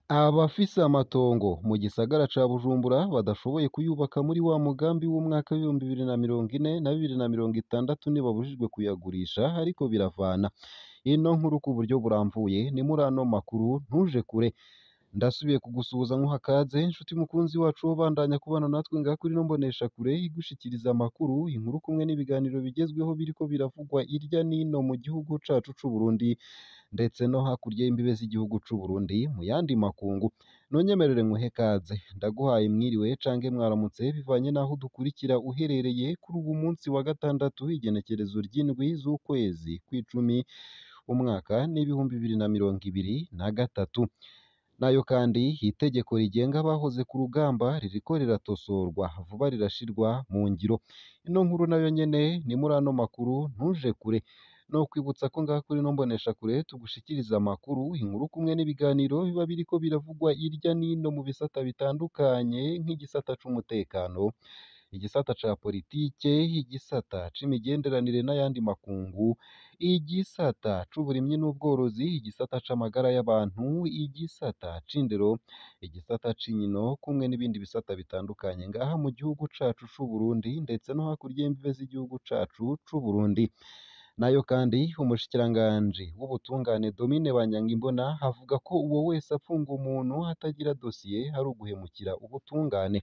Abafise amatongo mu gisagara ca Bujumbura badashoboye kuyubaka muri wa mugambi w'umwaka w'2040 na 2060 ntibabujijwe kuyagurisha ariko biravana. Ino nkuru ku buryo burambuye ni muri ano makuru ntuje kure. Ndasubiye kugusuhuza nkuha kaze nshuti mukunzi wacu wobandanya kubana natwe ngaha kuri ino mboneshakure igushikiriza amakuru, inkuru kumwe n'ibiganiro bigezweho biriko biravugwa irya nino mu gihugu cacu c'Uburundi ndetse no hakurya y'imbibe z'igihugu c'Uburundi mu yandi makungu. Nonyemerere nkuhe kaze, ndaguhaye mwiriwe canke mwaramutse bivanye n'aho udukurikira uherereye kuri uwu munsi wa gatandatu igenekerezo ry'indwi z'ukwezi kw'icumi umwaka n'2023. Nayo kandi itegeko rigenga abahoze ku rugamba ririko riratosorwa vuba rirashirwa mu ngiro. Ino nkuru nayo nyene ni muri ano makuru ntuje kure. Nokwibutsa ko ngaha kuri ino mboneshakure tugushikiriza amakuru, inkuru kumwe n'ibiganiro biba biriko biravugwa irya nino mu bisata bitandukanye nk'igisata c'umutekano, igisata ca politike, igisata c'imigenderanire n'ayandi makungu, igisata c'uburimyi n'ubworozi, igisata c'amagara y'abantu, igisata c'indero, igisata c'inkino kumwe n'ibindi bisata bitandukanye ngaha mu gihugu cacu c'Uburundi ndetse no hakurya y'imbibe z'igihugu cacu c'Uburundi. Nayo kandi umushikiranganji w'ubutungane Domine Banyankimbona avuga ko uwo wese apfunga umuntu atagira dosiye ari uguhemukira ubutungane.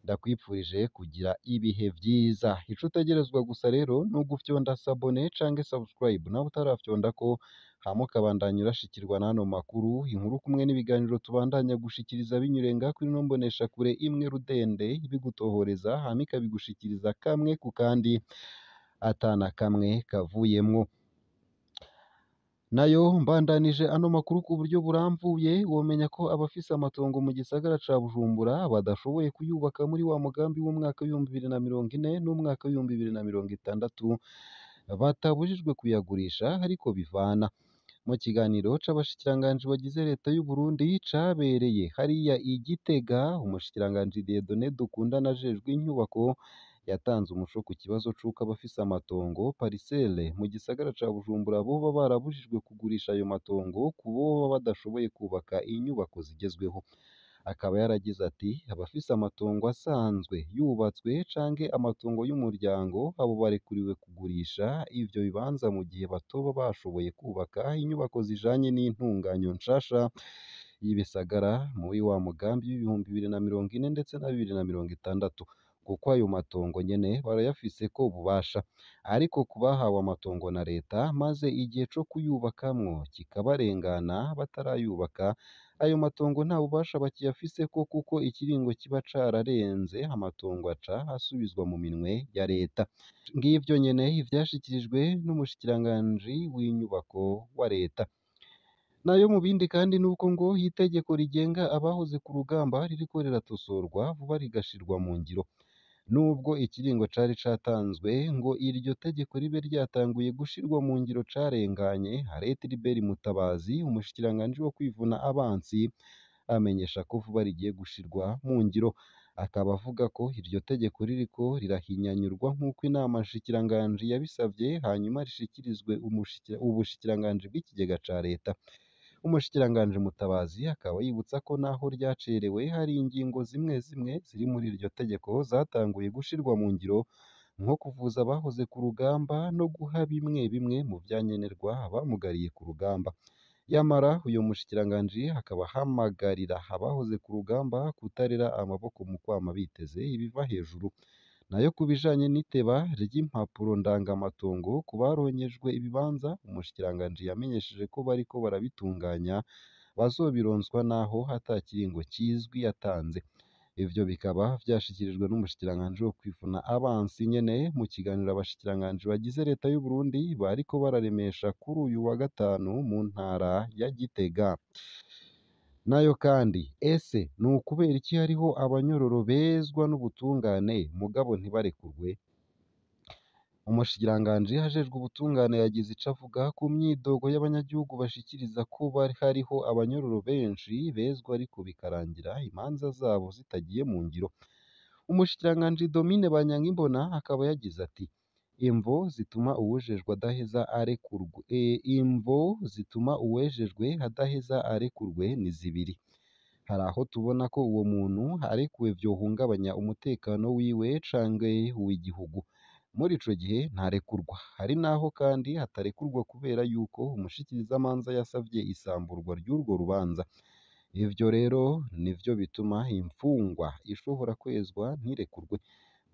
Ndakwipfurije kugira ibihe vyiza. Ico utegerezwa gusa rero ni ugufyonda sabone canke subscribe nawe utarafyondako hama ukabandanya urashikirwa n'ano makuru, inkuru kumwe n'ibiganiro tubandanya gushikiriza binyuriye ngaha kuri ino mboneshakure imwe rudende ibigutohoreza hama ikabigushikiriza kamwe ku kandi ata na kamwe kavuyemwo. Nayo mbandanije ano makuru ku buryo burambuye womenya ko abafise amatongo mu gisagara ca Bujumbura badashoboye kuyubaka muri wa mugambi w'umwaka w'2040 n'umwaka w'2060 batabujijwe kuyagurisha ariko bivana. Mu kiganiro c'abashikiranganji bagize leta y'u Burundi cabereye hariya i Gitega, umushikiranganji Dieudonné Dukundane ajejwe inyubako yatanze umuco ku kibazo c'uko abafise amatongo parcelle mu gisagara ca Bujumbura boba barabujijwe kugurisha ayo matongo ku boba badashoboye kubaka inyubako zigezweho. Akaba yaragize ati abafise amatongo asanzwe yubatswe canke amatongo y'umuryango abo barekuriwe kugurisha ivyo bibanza mu gihe batoba bashoboye kubaka inyubako zijanye n'intunganyo nshasha y'ibisagara muri wa mugambi w'2040 ndetse na 2060 kuko ayo matongo nyene barayafiseko ububasha. Ariko ku bahawe amatongo na leta maze igihe co kuyubakamwo kikabarengana batarayubaka, ayo matongo nta bubasha bakiyafiseko kuko ikiringo kiba cararenze amatongo aca asubizwa mu minwe ya leta. Ngivyo nyene ivyashikirijwe n'umushikiranganji w'inyubako wa leta. Nayo mu bindi kandi nuko ngo itegeko rigenga abahoze ku rugamba ririko riratosorwa vuba rigashirwa mu ngiro. Nubwo ikiringo cari catanzwe ngo iryo tegeko ribe ryatanguye gushirwa mu ngiro carenganye, Arete Libert Mutabazi umushikiranganji wo kwivuna abansi amenyesha ko vuba rigiye gushirwa mu ngiro. Akaba avuga ko iryo tegeko ririko rirahinyanyurwa nk'uko inama nshikiranganji yabisavye hanyuma rishikirizwe ubushikiranganji bw'ikigega ca leta. Umushikiranganji Mutabazi akaba yibutsa ko naho ryacerewe hari ingingo zimwe zimwe ziri muri iryo tegeko zatanguye gushirwa mu ngiro nko kuvuza abahoze ku rugamba no guha bimwe bimwe mu vyankenerwa abamugariye ku rugamba. Yamara uyo mushikiranganji akaba ahamagarira abahoze ku rugamba kutarera amaboko mu kwama biteze ibiva hejuru. Nayo ku bijanye n'iteba ry'impapuro ndangamatongo ku baronkejwe ibibanza, umushikiranganji yamenyesheje ko bariko barabitunganya bazobironswa naho ata kiringo kizwi yatanze. Ivyo bikaba vyashikirijwe n'umushikiranganji wo kwivuna abansi nyene mu kiganiro abashikiranganji bagize leta y'u Burundi bariko bararemesha kuri uyu wa gatanu mu ntara ya Gitega. Nayo kandi ese ni ukubera iki hariho abanyororo bezwa n'ubutungane mugabo ntibarekurwe? Umushikiranganji ajejwe ubutungane yagize ico avuga ku myidogo y'abanyagihugu bashikiriza ko hariho abanyororo benshi bezwa ariko bikarangira imanza zabo zitagiye mu ngiro. Umushikiranganji Domine Banyankimbona akaba yagize ati imvo zituma uwujejwe adaheza arekurwe imvo zituma uwejejwe adaheza arekurwe ni zibiri. Hari aho tubona ko uwo muntu arekuwe vyohungabanya umutekano wiwe canke uw'igihugu. Muri ico gihe ntarekurwa. Hari naho kandi hatarekurwa kubera yuko umushikirizamanza yasavye isamburwa ry'urwo rubanza. Ivyo rero nivyo bituma imfungwa ishobora kwezwa ntirekurwe.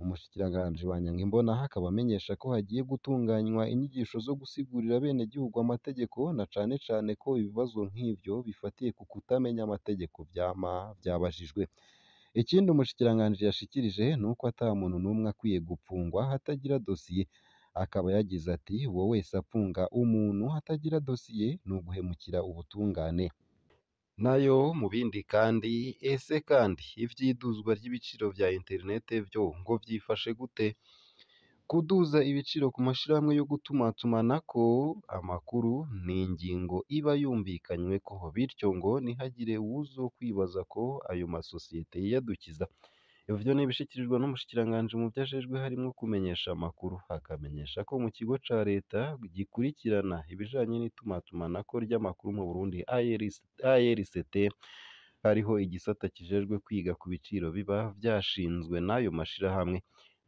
Umushikiranganji Banyankimbona akaba amenyesha ko hagiye gutunganywa inyigisho zo gusigurira abenegihugu amategeko, na cane cane ko ibibazo nk'ivyo bifatiye ku kutamenya amategeko vyama vyabajijwe. Ikindi umushikiranganji yashikirije nuko ata muntu n'umwe akwiye gupfungwa atagira dosiye. Akaba yagize ati: "Uwo wese apfunga umuntu atagira dosiye ni uguhemukira ubutungane." Nayo mu bindi kandi, ese kandi ivy'iduzwa ry'ibiciro vya internet vyo ngo vyifashe gute? Kuduza ibiciro ku mashirahamwe yo gutumatumanako amakuru ni ingingo iba yumvikanyweko, bityo ngo ntihagire uwuzokwibaza ko ayo masosiyete yiyadukiza. Ivyo nibishikirijwe n'umushikiranganji mu vyo ajejwe harimwo kumenyesha amakuru, akamenyesha ko mu kigo ca leta gikurikirana ibijanye n'itumatumanako ry'amakuru mu Burundi ARCT hariho igisata kijejwe kwiga ku biciro biba vyashinzwe n'ayo mashirahamwe.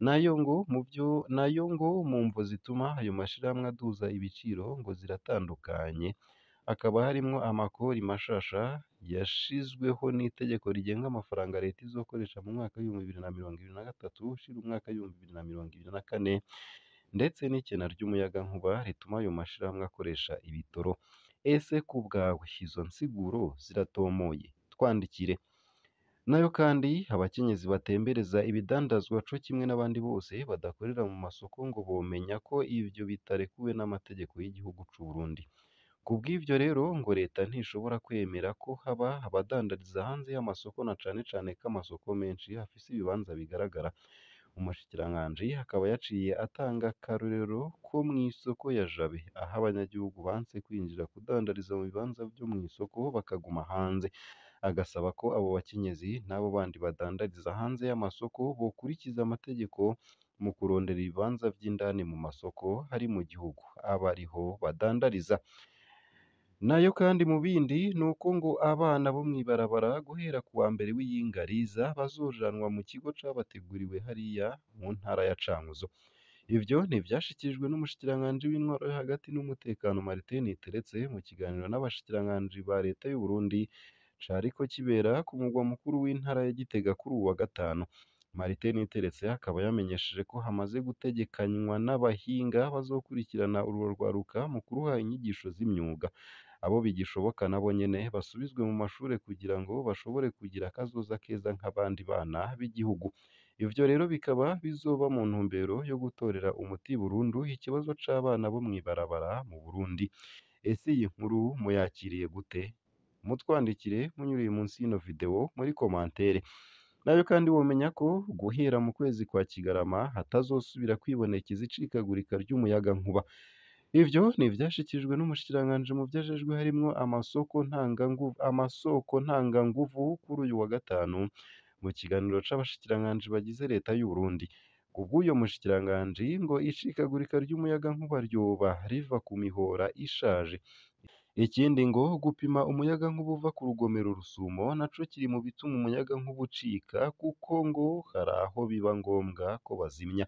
Nayo ngo muvyo nayo ngo mu mvo zituma ayo mashirahamwe aduza ibiciro ngo ziratandukanye, hakaba harimwo amakori mashasha yashizweho n'itegeko rigenga amafaranga leta izokoresha mu mwaka w'2023 ushira umwaka w'2024, ndetse n'ikena ry'umuyagankuba rituma ayo mashirahamwe akoresha ibitoro. Ese ku bwawe izo nsiguro ziratomoye? Twandikire. Nayo kandi abakenyezi batembereza ibidandazwa co kimwe n'abandi bose badakorera mu masoko ngo bomenya ko ivyo bitarekuwe n'amategeko y'igihugu c'u Burundi. Kubw'ivyo rero ngo leta ntishobora kwemera ko haba abadandariza hanze y'amasoko, na cane cane ko amasoko menshi afise ibibanza bigaragara. Umushikiranganji akaba yaciye atanga akarorero ko mw'isoko ya Jabe, aho abanyagihugu banse kwinjira kudandariza mu bibanza vyo mw'isoko bakaguma hanze. Agasaba ko abo bakenyezi n'abo bandi badandariza hanze y'amasoko bokurikiza amategeko mu kurondera ibibanza vy'indani mu masoko ari mu gihugu, aba ariho badandariza. Nayo kandi mu bindi nuko ngo abana bo mw'ibarabara guhera ku wa mbere w'iyinga riza bazojanwa mu kigo cabateguriwe hariya mu ntara ya Cankuzo. Ivyo ni ivyashikirijwe n'umushikiranganji w'intwaro yo hagati n'umutekano Martin Niteretse mu kiganiro n'abashikiranganji ba leta y'u Burundi cariko kibera ku mugwa mukuru w'intara ya Gitega kuri uwu wa gatanu. Martin Niteretse akaba yamenyesheje ko hamaze gutegekanywa n'abahinga bazokurikirana urwo rwaruka mu kuruha inyigisho z'imyuga. Abo bigishoboka nabo nyene basubizwe mu mashure kugira ngo bashobore kugira akazoza keza nk'abandi bana b'igihugu. Ivyo rero bikaba bizoba mu ntumbero yo gutorera umuti burundu ikibazo c'abana bo mw'ibarabara mu Burundi. Ese iyi nkuru muyakiriye gute? Mutwandikire munyuriye munsi y'ino video muri commentaire. Nayo kandi womenya ko guhera mu kwezi kwa Kigarama hatazosubira kwibonekeza icikagurika ry'umuyagankuba. Ivyo ni ivyashikirijwe n'umushikiranganji mu vyo ajejwe harimwo amasoko ntanganguvu kuri uyu wa gatanu mu kiganiro c'abashikiranganji bagize leta y'u Burundi. Kubw'uyo mushikiranganji ngo icikagurika ry'umuyagankuba ryoba riva ku mihora ishaje. Ikindi ngo gupima umuyagankuba uva ku rugomero Rusumo naco kiri mu bituma umuyagankuba ucika, kuko ngo hari aho biba ngombwa ko bazimya.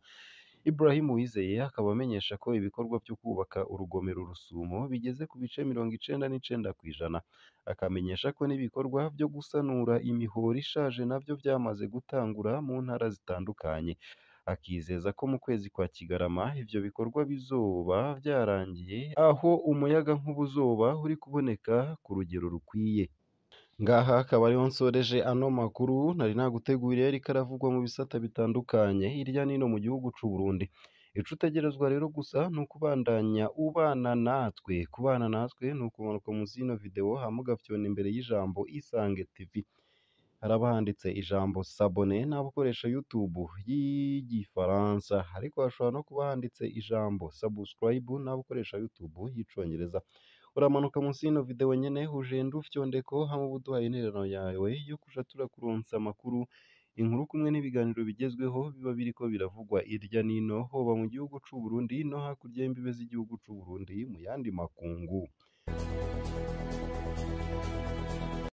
Ibrahim Uwizeye akaba amenyesha ko ibikorwa vyo kubaka urugomero Rusumo bigeze ku bice 99%. Akamenyesha ko n'ibikorwa vyo gusanura imihora ishaje navyo vyamaze gutangura mu ntara zitandukanye. Akizeza ko mu kwezi kwa Kigarama ivyo bikorwa bizoba vyarangiye, aho umuyagankuba uzoba uri kuboneka ku rugero rukwiye. Ngaha akaba ariho nsoreje ano makuru nari naguteguriye ariko aravugwa mu bisata bitandukanye hirya n'ino mu gihugu c'u Burundi. Ico utegerezwa rero gusa ni ukubandanya ubana natwe. Kubana natwe ni ukumanuka munsi y'ino video hama ugafyona imbere y'ijambo Isange TV. Haraba handitse ijambo s'abonner n'abakoresha YouTube y'igifaransa, ariko hashobora no kuba handitse ijambo subscribe n'abakoresha YouTube y'icongereza. Uramanuka munsi y'ino video nyene ugenda ufyondeko hama uba uduhaye intererano yawe yo kuja turakuronsa amakuru, inkuru kumwe n'ibiganiro bigezweho biba biriko biravugwa irya n'ino, hoba mu gihugu c'u Burundi no hakurya y'imbibe z'igihugu c'u Burundi mu yandi makungu.